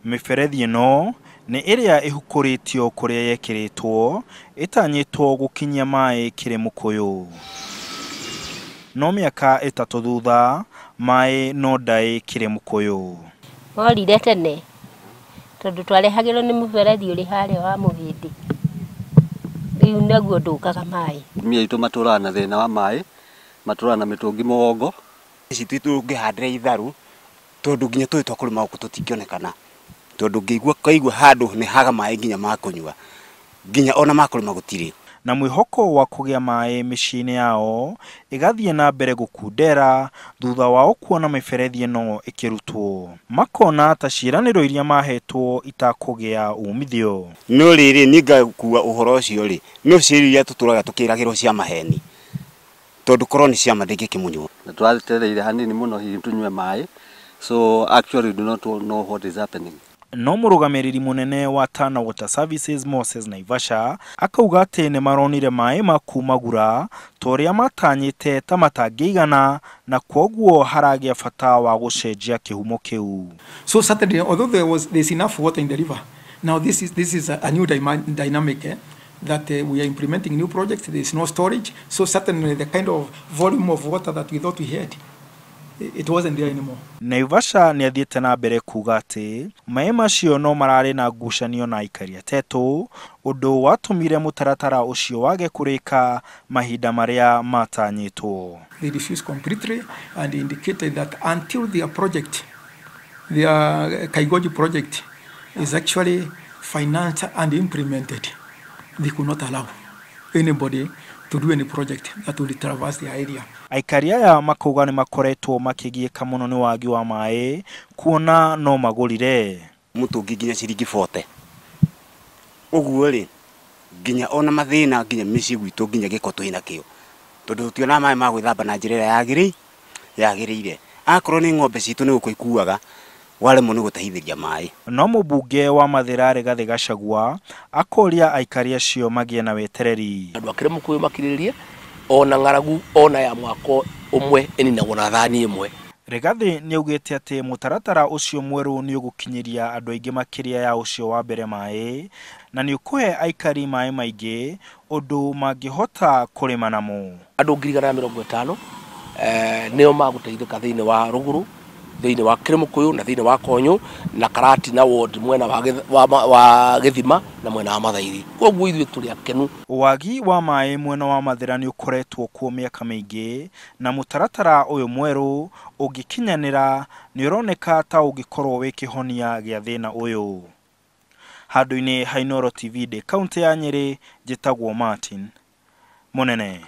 Mĩberethi ĩno nĩ ĩrĩa ĩhukũrĩtio kũrĩa yekĩrĩtwo ĩtanyĩtwo gũkinyia maĩ Kĩrĩmũkũyũ. No mĩaka 3 thutha maĩ no ndaĩ Kĩrĩmũkũyũ. Morire tene tondũ twarehagĩrwo nĩ mũberethi ũrĩ harĩa wa mũhĩndĩ, rĩu naguo ndũkaga maĩ. Atumia aitũ matũraga na thĩna wa maĩ, matũraga na mĩtũngi mũgongo. Ici tũngĩhandĩra itharu tondũ nginya tũĩ twa kũrĩma gũkũ tũtingĩonekana, tondũ ngĩigua kaigua handũ nĩ haga maĩ nginya ma kũnyua, nginya ona ma kũrĩma gũtirĩ. Na mwĩhoko wa kũgĩa maĩ mĩciĩ-inĩ yao ĩgathiĩ na mbere gũkundera thutha wao kuona mĩberethi ĩno ĩkĩrutwo, makona ta ciĩranĩro iria mahetwo itakũgĩa umithio. No rĩrĩ niĩ ngakua ũhoro ũcio rĩ, no ciĩranĩro iria tũtũraga tũkĩragĩrwo cia maheni, tondũ korwo nĩ ciama ndĩngĩkĩmunywo. Na tũratereire hanini mũno hihi tũnyue maĩ, so actually we do not know what is happening. No mũrũgamĩrĩri mũnene wa Tana Water Services Moses Naivasha akauga atĩ nĩ maronire maĩ ma kumagura ta ũrĩa matanyĩte ta matangĩigana na kwoguo haragĩa bata wa gũcenjia kĩhumo kĩu. So certainly, although there's enough water in the river, now this is a new dynamic, that we are implementing new projects. There is no storage, so certainly the kind of volume of water that we thought we had, it wasn't there anymore. Naivasha nĩ athiĩte na mbere kuga atĩ maĩ macio no mararĩ na ngucanio na aikari atetũ, ũndũ watũmire mũtaratara ũcio wage kũrĩka mahinda marĩa matanyĩtwo. They refused completely and indicated that until their project, their Kaigoji project, is actually financed and implemented, they could not allow anybody to do any project that would traverse the area. Aikari aya makauga nĩ makoretwo makĩgiĩka mũno nĩ wagi wa maĩ kuona no magũrire mũtũngi nginya ciringi 40. Ũguo rĩ nginya ona mathĩna nginya mĩciĩ gwitũ nginya gĩko twĩna kĩo, tondũ tũtiona maĩ ma gwĩthamba na njĩra ĩrĩa yagĩrĩire. Akorwo nĩ ng'ombe citũ nĩ gũkũ ikuaga, waremwo nĩ gũteithĩria maĩ. No mũmbunge wa Mathĩra Rigathĩ Gachagua akoria aikari acio magĩe na wetereri. Andũ a Kĩrĩmũkũyũ makirĩrĩrie ona ng'aragu ona ya mwaka ũmwe ĩninagwo na thani ĩmwe. Rigathĩ nĩaugĩte atĩ mũtaratara ũcio mwerũ nĩ ũgũkinyĩria andũ aingĩ makĩria ya ũcio wa mbere maĩ, na nĩ ũkũhe aikari maĩ maingĩ ũndũ mangĩhota kũrĩma namo. Andũ 150,000 nĩo magũteithĩka thĩinĩ wa rũgũrũ, thĩinĩ wa Kĩrĩmũkũyũ na thĩinĩ wa Konyũ na Karati na ward mwena wa Gĩthima na mwena wa Mathairi. Koguo ithuĩ tũrĩ akenu. Wagi wa maĩ mwena wa Mathĩra nĩ ũkoretwo kuo mĩaka mĩingĩ, na mũtaratara ũyũ mwerũ ũngĩkinyanĩra nĩ ũroneka ta ũngĩkorwo wĩ kĩhonia gĩa thĩna ũyũ. Handũ-inĩ ha Inooro TV ndĩ kaũntĩ ya Nyĩrĩ, njĩtagwo Martin Mũnene.